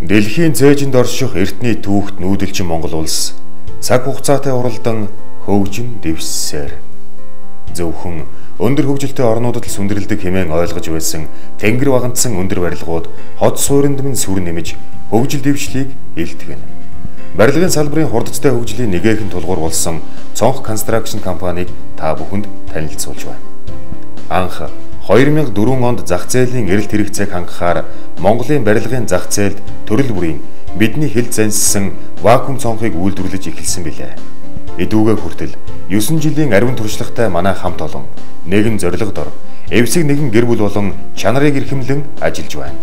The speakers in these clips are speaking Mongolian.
Дэлхийн цээжинд орших эртний түүхт нүүдэлчин Монгол улс цаг хугацаатай уралдан хөгжин дэвшсээр зөвхөн өндөр хөгжилтэй орнуудад л сүндэрлдэг хэмээн ойлгож байсан тэнгэр вагантсан өндөр барилгууд хот суурьнд минь сүр нэмж хөгжил дэвшлийг илтгэнэ. Барилгын салбарын хурдцтай хөгжлийн нэгэхэн тулгуур болсон Цонх Construction компанийг та бүхэнд танилцуулж байна. Анх 2004 онд зах зээлийн эрэлт хэрэгцээг хангахаар Монголын барилгын зах зээлд төрөл бүрийн бидний хил занссан вакуум цонхыг үйлдвэрлэж эхэлсэн билээ. Эдүүгээ хүртэл 9 жилийн ариун туршлагатай манай хамт олон нэгэн зорилго дор эвсэг нэгэн гэр бүл болон чанарыг эрхэмлэн ажиллаж байна.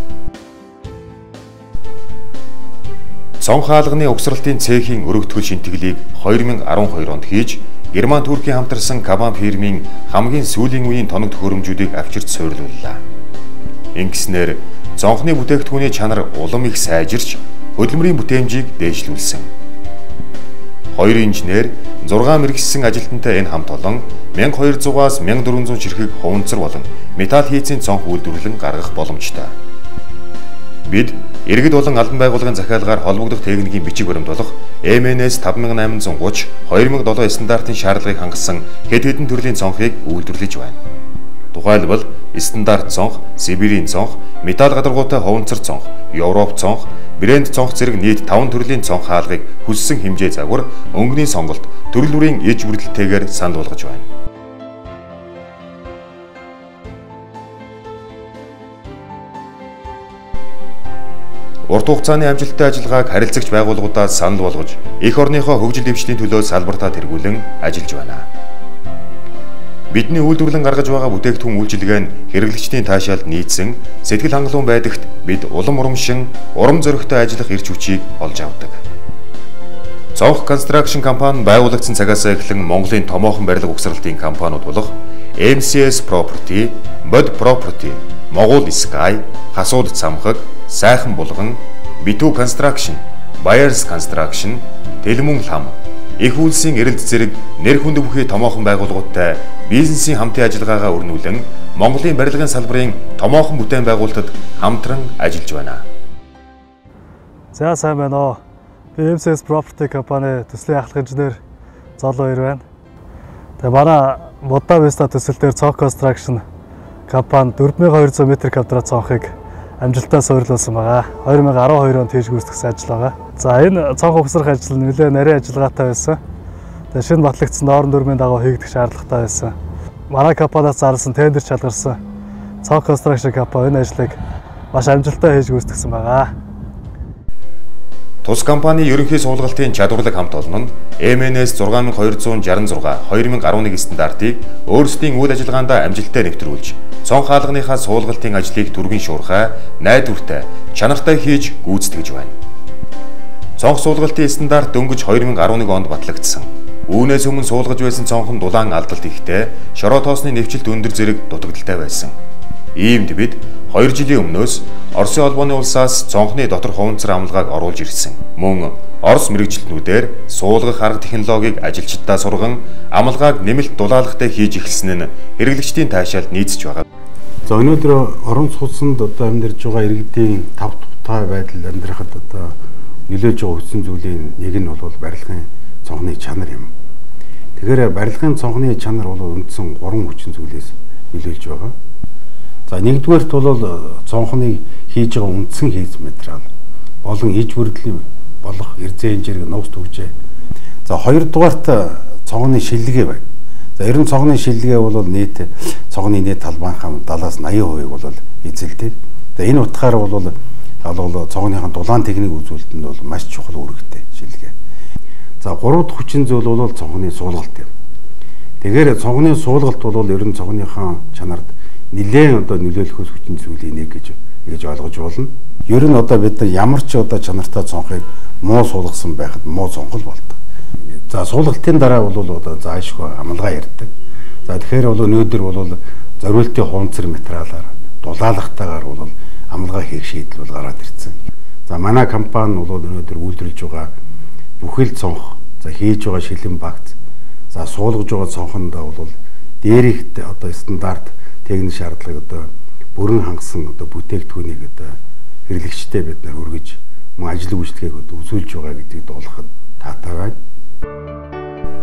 Цонх хаалганы угсралтын цехийн өргөтгөл шинтгэлийг 2012 онд хийж Герман Туркийн хамтарсан Кабан фирмийн хамгийн сүүлийн үеийн тоног төхөөрөмжүүдийг авчирч суйрлууллаа. Ингэснээр цонхны бүтээгдэхүүний чанар улам их сайжирч хөдөлмөрийн бүтээмжийг дээшлүүлсэн. 2 инженер, 6 мэргэшсэн ажилтнтай энэ хамт олон 1200-аас 1400 ширхэг хуванцар болон металл хийцийн цонх үйлдвэрлэн гаргах боломжтой. Бид иргэд болон албан байгууллагын захиалгаар холбогдох техникийн бичиг баримт болох MNS 5830 2007 стандартын шаардлагыг хангасан хэд хэдэн төрлийн цонхыг үйлдвэрлэж байна. Тухайлбал стандарт цонх, Сибирийн цонх, металл гадаргуутай хуванцар цонх, Европ цонх, брэнд цонх зэрэг нийт 5 төрлийн цонх хаалгыг хүссэн хэмжээ загвар, өнгөний сонголт, төрөл бүрийн иж бүрдэлтэйгээр санал болгож байна. Урт хугацааны амжилттай ажиллагааг харилцагч байгууллагуудаас санал болгож, эх орныхоо хөгжил дэвшлийн төлөө салбартаа тэргүүлэн ажиллаж байна. Бидний үйлдвэрлэн гаргаж байгаа бүтээгдэхүүн үйлчилгээ нь хэрэглэгчдийн таашаалд нийцсэн сэтгэл хангалуун байдагт бид улам урамшин, урам зоригтой ажиллах эрч хүчийг олж авдаг. Цонх Construction компани байгуулагдсан цагаас эхлэн Монголын томоохон барилга угсралтын компаниуд болох MCS Property, Mod Property, Монгол Sky, Хасууд Цамхаг, Сайхан Булган, Битүү Construction, Buyers Construction, Тэлмүн Лам, их үйлсийн эрэлт зэрэг нэр хүнд бүхий томоохон байгууллагуудтай бизнесийн хамтын ажиллагаагаа өрнүүлэн Монголын барилгын салбарын томоохон бүтээн байгуулалтад хамтран ажиллаж байна. За сайн байна уу. Би MCS Property компани төслийн ахлах инженер Золоо Хоёр байна. Тэгээ манай Будда Виста төсөл дээр Цонх Construction компани 4200 м квадрат цонхыг амжилттай суйрлуулсан байгаа. 2012 онд хийж гүйцэтгэсэн ажил байгаа. За энэ цонх угсрах ажил нь нэлээд нарийн ажиллагаатай байсан. Тэгээ шинэ батлагдсан норм дүрмийн дагуу хийгдэх шаардлагатай байсан. Манай компаниас зарласан тендер шалгарсан Цонх Construction компани энэ ажлыг маш амжилттай хийж гүйцэтгэсэн байгаа. Тус компани ерөнхий суулгалтын чадварлаг хамт олон нь MNS 6266 2011 стандартыг өөрсдийн үйл ажиллагаанд амжилттай нэвтрүүлж, цонх хаалганыхаа суулгалтын ажлыг түргэн шуурхай, найдвартай, чанартай хийж гүйцэтгэж байна. Цонх суулгалтын стандарт дөнгөж 2011 онд батлагдсан. Үүнээс өмнө суулгаж байсан цонх нь дулаан алдалт ихтэй, шороо тоосны нэвчлэлт өндөр зэрэг дутагдaltaй байсан. Иймд бид 2 жилийн өмнөөс Оросын холбооны улсаас цонхны дотор хуванцар амлгааг оруулж ирсэн. Мөн Орос мэргэжилтнүүдээр суулгах арга технологиг ажилчдаа сурган амлгааг нэмэлт дулаалгатай хийж эхэлсэн нь хэрэглэгчдийн таашаалд нийцэж байгаа. За өнөөдөр орон сууцнд одоо амьдарч байгаа иргэдийн тав тухтай байдал амьдрахад одоо нөлөөж байгаа үндсэн зүйлийн нэг нь бол барилгын цонхны чанар юм. Тэгэхээр барилгын цонхны чанар бол үндсэн 3 хүчин зүйлээс нөлөөлж байгаа. За нэгдүгээрт бол цонхныг хийж байгаа үндсэн хийц материал болон иж бүрдлийн болох эрзэн зэрэг нууц түгжээ. За хоёрдугаарт цонхны шилгээ байна. За ер нь цонхны шилгээ бол нийт цонхны нийт талбайнхаа 70-аас 80%-ийг бол эзэлдэг. За энэ утгаар бол цонхныхаа дулаан техник үзүүлэлтэнд бол маш чухал үүрэгтэй шилгээ. За гурав дахь хүчин зүйл бол цонхны суулгалт юм. Тэгэхээр цонхны суулгалт бол ер нь цонхныхаа чанарт нэлээд одоо нөлөөлөх хүчин зүйлийн нэг гэж ойлгож болно. Ер нь одоо бид нар ямар ч одоо чанартай цонхыг муу суулгасан байхад муу цонхол болдог. За суулгалтын дараа бол одоо заашгүй амлгаа ярьдаг. За тэгэхээр бол өнөөдөр бол зориултын хуванцар материалаар дулаалгатайгаар бол амлгаа хийх шийдэл бол гараад ирсэн. За манай компани бол өнөөдөр үйлдвэрлэж байгаа бүхэл цонх, за хийж байгаа шилэн багц, за суулгаж байгаа цонхондоо бол дээрх одоо стандарт техник шаардлагыг одоо бүрэн хангасан одоо бүтээгдэхүүнийг одоо хэрэглэгчтэй бид нар өргөж мөн ажил үйлчлэгийг үзүүлж байгаа гэдгийг дуулахад таатай байна.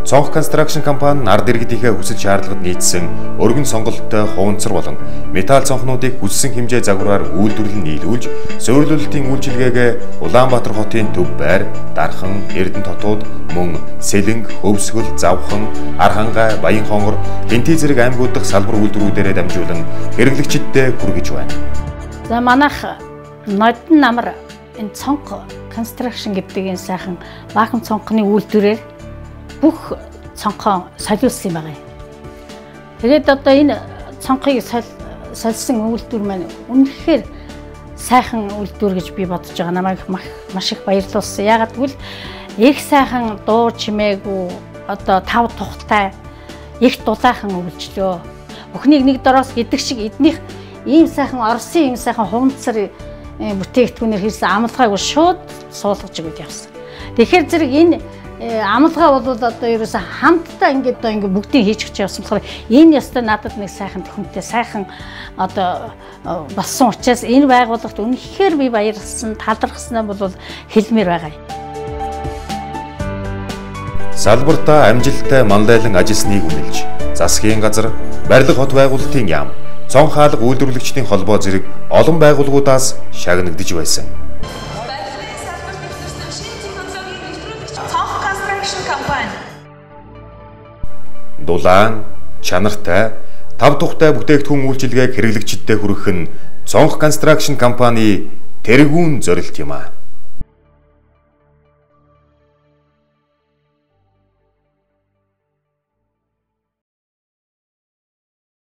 Цонх Construction компани ард иргэдийнхээ хүсэл шаардлагад нийцсэн өргөн сонголттой хуванцар болон металл цонхнуудыг хүссэн хэмжээ загвараар үйлдвэрлэн нийлүүлж, суйрлуулалтын үйлчилгээгээ Улаанбаатар хотын төв байр, Дархан, Эрдэнэ хотууд, мөн Сэлэнг, Хөвсгөл, Завхан, Архангай, Баянхонгор, Хэнтий зэрэг аймагуд дахь салбар үйлдвэрүүдээрээ дамжуулан хэрэглэгчдэд хүргэж байна. За манайх нодон намар энэ Цонх Construction гэдэг энэ сайхан вакуум цонхны үйлдвэрээр бүх цонхоо солиулсан юм байна. Тэгээд одоо энэ цонхыг сольсон үйлдвэр маань үнэхээр сайхан үйлдвэр гэж би бодож байгаа. Намайг маш их баярлуулсан. Яагаад гэвэл их сайхан дуу чимээгүй одоо тав тухтай их дулаахан үйлчлөө. Бүхнийг нэг дороос гэдэг шиг эднийх ийм сайхан Оросын ийм сайхан хуванцар бүтээгдэхүүнээр хийсэн амлахайг шууд суулгаж өгöd явсан. Тэгэхээр зэрэг энэ амлага бол одоо ерөөсө хамтдаа ингээд одоо ингээд бүгдийг хийж өгч явсан болохоор энэ ёстой надад нэг сайхан төхөмтэй сайхан одоо болсон учраас энэ байгууллагт үнэхээр би баярлсан, талархсан бол хэлмээр байгаа юм. Салбартаа амжилттай манлайлан ажилласныг үнэлж, засгийн газар, барилга хот байгуулалтын яам, цонх хаалга үйлдвэрлэгчдийн холбоо зэрэг олон байгууллагуудаас шагнагдаж байсан. Дулаан, чанартай, тав тухтай бүтээгдэхүүн үйлчилгээг хэрэглэгчдэд хүргэх нь Цонх Construction компани тэргүүн зорилт юм аа.